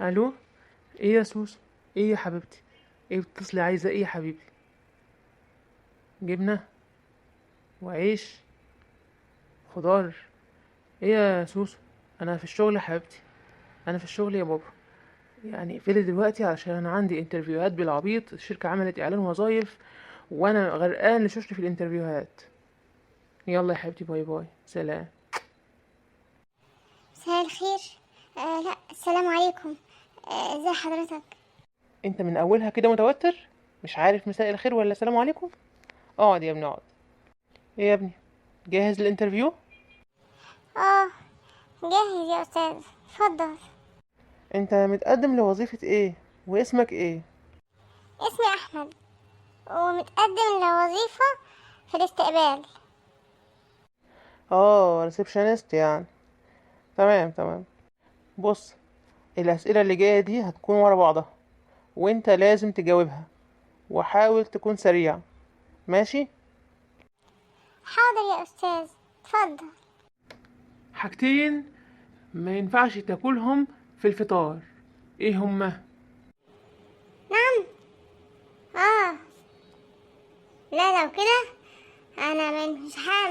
الو، ايه يا سوسو؟ ايه يا حبيبتي؟ ايه بتتصلي؟ عايزه ايه يا حبيبي؟ جبنه وعيش خضار. ايه يا سوسو؟ انا في الشغل يا حبيبتي، انا في الشغل يا بابا. يعني اقفلي دلوقتي عشان انا عندي interview هات بالعبيط، الشركة عملت اعلان وظايف وانا غرقان لشوشتي في ال interview هات. يلا يا حبيبتي، bye bye، سلام. مساء الخير. لا، السلام عليكم. ازي حضرتك؟ انت من اولها كده متوتر، مش عارف مساء الخير ولا سلام عليكم. اقعد يا ابني اقعد. ايه يا ابني، جاهز لل interview؟ اه، جاهز يا استاذ، اتفضل. انت متقدم لوظيفة ايه؟ واسمك ايه؟ اسمي احمد، ومتقدم لوظيفة في الاستقبال. اه، receptionist يعني. تمام تمام. بص، الاسئلة اللي جاية دي هتكون ورا بعضها، وانت لازم تجاوبها، وحاول تكون سريع. ماشي؟ حاضر يا استاذ، اتفضل. حاجتين ما ينفعش تاكلهم في الفطار، ايه هما؟ نعم. اه، لا لو كده انا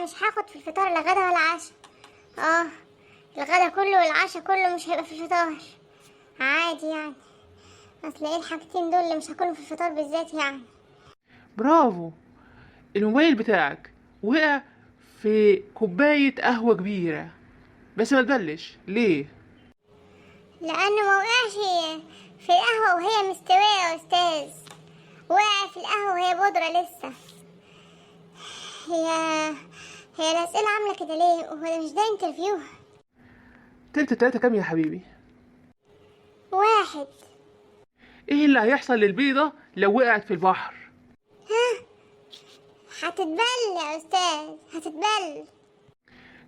مش هاخد في الفطار لا غدا ولا عشاء. اه، الغدا كله والعشاء كله مش هيبقى في الفطار، عادي يعني. اصل ايه الحاجتين دول اللي مش هاكلهم في الفطار بالذات يعني؟ برافو. الموبايل بتاعك وقع في كوباية قهوة كبيرة بس ما تبلش، ليه؟ لانه ما وقعش في القهوة وهي مستوية يا استاذ، وقع في القهوة وهي بودرة لسه. هي هي الاسئلة عاملة كده ليه؟ هو ده مش ده interview؟ تلت تلاتة كام يا حبيبي؟ واحد. ايه اللي هيحصل للبيضة لو وقعت في البحر؟ هتتبل يا استاذ، هتتبل.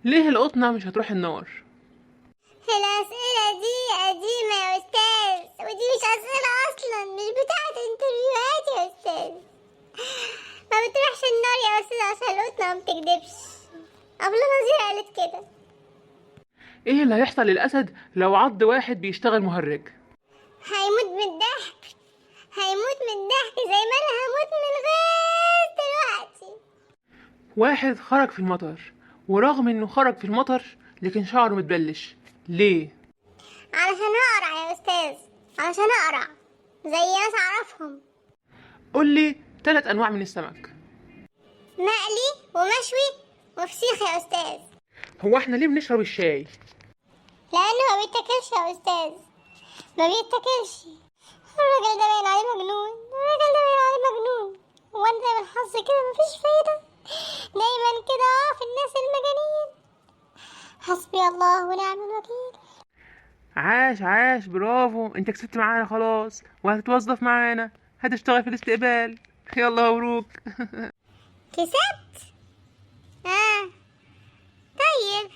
ليه القطنة مش هتروح النار؟ الاسئلة دي قديمة يا استاذ، ودي مش اسئلة اصلا، مش بتاعة interview هات يا استاذ. ما بتروحش النار يا استاذ عشان القطنة ما بتكدبش، أبلة نظيرة قالت كده. ايه اللي هيحصل للأسد لو عض واحد بيشتغل مهرج؟ هيموت من الضحك، هيموت من الضحك زي ما انا هموت من الغاز دلوقتي. واحد خرج في المطر، ورغم انه خرج في المطر لكن شعره متبلش، ليه؟ علشان اقرع يا استاذ، علشان اقرع زي ناس اعرفهم. قول لي 3 انواع من السمك. مقلي ومشوي وفسيخ يا استاذ. هو احنا ليه بنشرب الشاي؟ لانه ما بيتاكلش يا استاذ، ما بيتاكلش. الراجل ده باين عليه مجنون، الراجل ده باين عليه مجنون. هو انت من حظ كده مفيش فايدة، دايما كده في الناس المجانين. حسبي الله ونعم الوكيل. عاش عاش، برافو، انت كسبت معانا خلاص، وهتتوظف معانا، هتشتغل في الاستقبال. يلا مبروك. كسبت؟ طيب.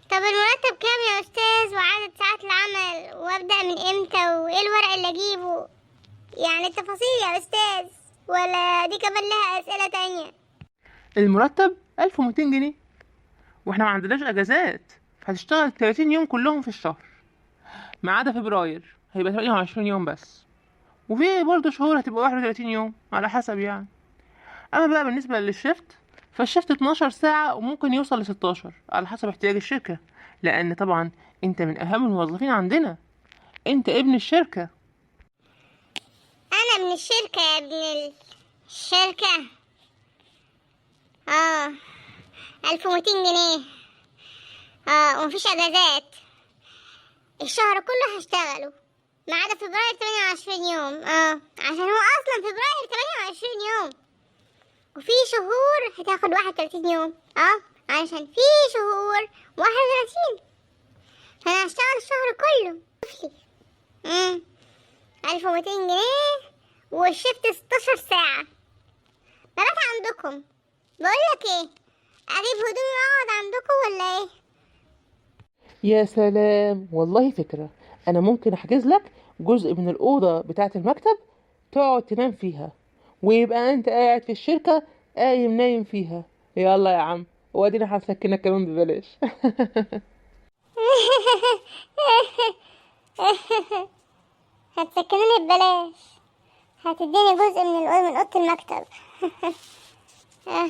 طب المرتب كام يا استاذ؟ وعدد ساعات العمل؟ وابدأ من امتى؟ وايه الورق اللي اجيبه؟ يعني التفاصيل يا استاذ، ولا دي كمان لها اسئلة تانية؟ المرتب 1200 جنيه، واحنا ما عندناش اجازات، هتشتغل 30 يوم كلهم في الشهر ما عدا فبراير هيبقى 28 يوم بس، وفي برضه شهور هتبقى 31 يوم على حسب يعني. اما بقى بالنسبة لل shift، فال shift 12 ساعة وممكن يوصل ل16 على حسب احتياج الشركة، لان طبعا انت من اهم الموظفين عندنا، انت ابن الشركة. انا ابن الشركة يا ابن الشركة. 1200 جنيه. ومفيش اجازات، الشهر كله هشتغله ما عدا فبراير 28 يوم. عشان هو اصلا فبراير 28 يوم، وفي شهور هتاخد 31 يوم. علشان في شهور 31، فانا هشتغل الشهر كله. 1200 جنيه والشفت 16 ساعة. ببات عندكم. بقولك ايه، اجيب هدومي واقعد عندكم ولا ايه؟ يا سلام، والله فكرة. انا ممكن احجز لك جزء من الأوضة بتاعة المكتب تقعد تنام فيها، ويبقى انت قاعد في الشركة قايم نايم فيها. يلا يا عم، وادينا هنسكنك كمان ببلاش. هتسكنوني ببلاش، هتديني جزء من اوضة المكتب. آه،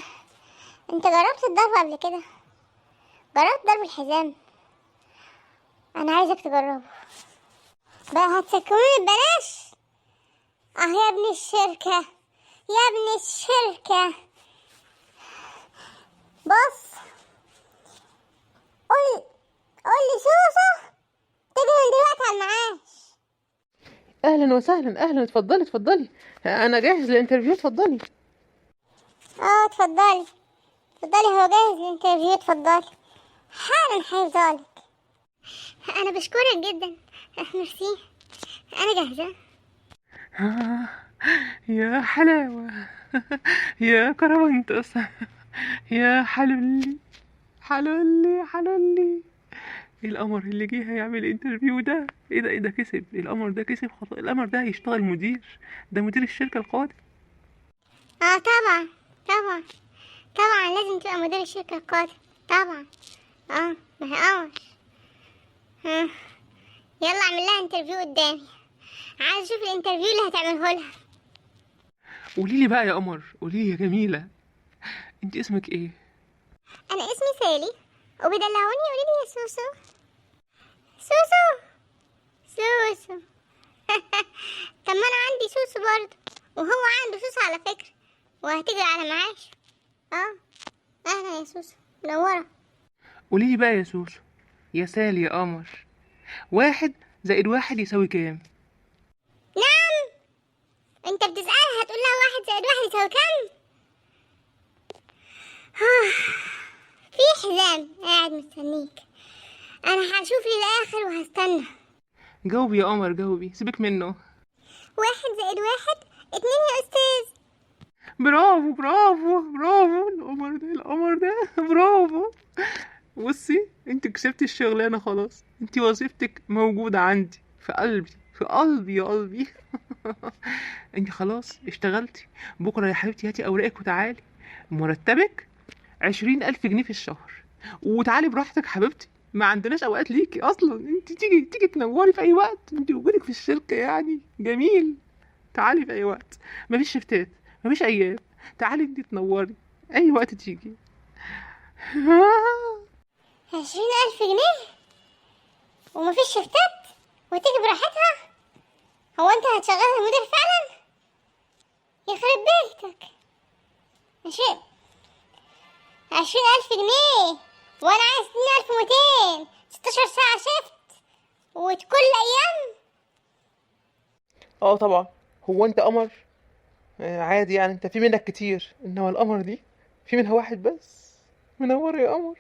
انت جربت الضرب قبل كده؟ جربت ضرب الحزام؟ انا عايزك تجربه بقى. هتسكنوني ببلاش؟ اه يا ابن الشركة، يا ابن الشركة. بص، قول قول لي سوسو تيجي من دلوقتي على المعاش. اهلا وسهلا، اهلا، اتفضلي اتفضلي، انا جاهز لل interview، اتفضلي. اه اتفضلي اتفضلي، هو جاهز لل interview، اتفضلي حالا هيفضلك. انا بشكرك جدا، ميرسي، انا جاهزة. آه، يا حلاوة، يا كرامنتس، يا حلولي حلولي حلولي. ايه القمر اللي جه هيعمل interview ده؟ ايه ده، ايه ده، كسب القمر ده، كسب خطأ. القمر ده هيشتغل مدير، ده مدير الشركة القادم. اه طبعا طبعا طبعا، لازم تبقى مدير الشركة القادم طبعا. اه ما هي قمر. ها، يلا اعمل لها interview قدامي، عايز اشوف ال interview اللي هتعمله لها. قولي لي بقى يا قمر، قولي لي يا جميلة، انت اسمك ايه؟ انا اسمي سالي، وبيدلعوني يقولوا لي يا سوسو. سوسو سوسو. طب ما انا عندي سوسو برضه، وهو عنده سوسو على فكرة، وهتجري على معاش. اه اهلا يا سوسو، منورة. قولي لي بقى يا سوسو، يا سالي يا قمر، واحد زائد واحد يساوي كام؟ نعم، انت بتسألها هتقول لها واحد زائد واحد يساوي كام؟ في حزام قاعد مستنيك، انا هشوف للاخر وهستنى. جاوبي يا قمر جاوبي، سيبك منه. واحد زائد واحد اتنين يا استاذ. برافو برافو برافو، القمر ده، القمر ده، برافو. بصي، انت كسبتي الشغلانة خلاص، انت وظيفتك موجودة عندي في قلبي، في قلبي يا قلبي. انت خلاص اشتغلتي. بكرة يا حبيبتي هاتي اوراقك وتعالي، مرتبك 20,000 جنيه في الشهر، وتعالي براحتك حبيبتي، ما عندناش اوقات ليكي اصلا، انت تيجي تيجي تنوري في اي وقت، انت وجودك في الشركة يعني جميل. تعالي في اي وقت، مفيش شفتات، مفيش ايام، تعالي انت تنوري اي وقت تيجي. 20,000 جنيه ومفيش شفتات وتيجي براحتها؟ هو انت هتشغلها مدير فعلا؟ يخرب بيتك. 20,000 جنيه وانا عايز 2,200، 16 ساعة shift وكل ايام. اه طبعا، هو انت قمر؟ عادي يعني، انت في منك كتير، انما القمر دي في منها واحد بس. منور يا قمر.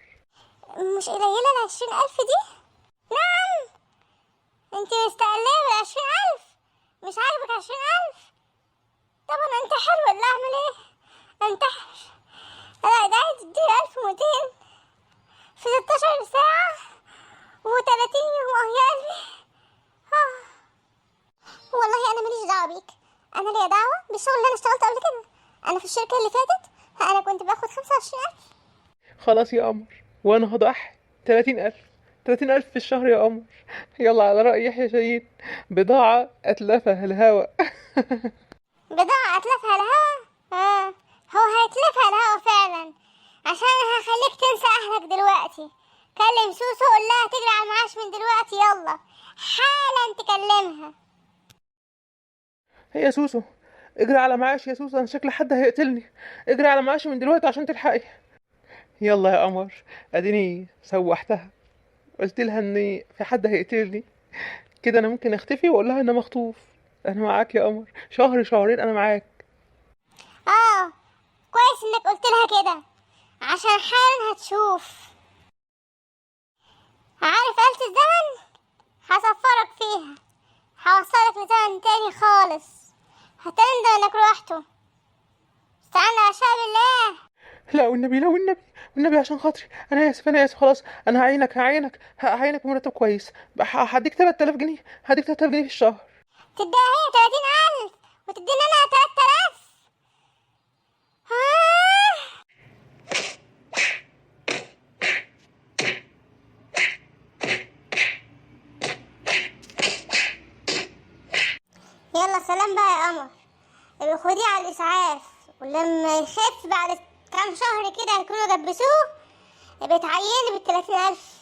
مش قليلة ال20,000 دي؟ نعم، انت مستقلية بال20,000؟ مش عاجبك 20,000؟ طبعا انت حلوة، ولا اعمل ايه؟ انتحر؟ لا، ده عايز تديني 1,200 في 16 ساعة و30 يوم. اه يا قلبي. آه. والله انا ماليش دعوة بيك، انا ليا دعوة بالشغل اللي انا اشتغلته قبل كده. انا في الشركة اللي فاتت انا كنت باخد 25,000. خلاص يا قمر، وانا هضحي 30,000، 30,000 في الشهر يا قمر. يلا، على رأي يحيى شاهين، بضاعة أتلفها الهوى. بضاعة اتلفها الهوا؟ اه هو هيتلفها الهوا فعلا، عشان انا هخليك تنسى اهلك دلوقتي. كلم سوسو قول لها تجري على المعاش من دلوقتي، يلا حالا تكلمها. هي يا سوسو، اجري على معاش يا سوسو، انا شكل حد هيقتلني، اجري على معاش من دلوقتي عشان تلحقي. يلا يا قمر، اديني سوحتها، قلت لها ان في حد هيقتلني، كده انا ممكن اختفي واقول لها ان انا مخطوف. انا معاك يا قمر، شهر شهرين انا معاك. اه كويس انك قلت لها كده، عشان حالا هتشوف. عارف آلة الزمن؟ هسفرك فيها، هوصلك لزمن تاني خالص، هتندم انك روحته. استنى يا شاب الله. لا والنبي، لا والنبي، والنبي عشان خاطري، انا اسف انا اسف، خلاص انا هعينك هعينك هعينك بمرتب كويس، هديك 3000 جنيه، هديك 3000 جنيه في الشهر. تديها هي 30,000 وتديني انا 3,000؟ آه. يلا سلام بقى يا قمر، ابقي خديه على الاسعاف، ولما يخف بعد كام شهر كده هيكونوا جبسوه، ابقي تعيني ب30,000.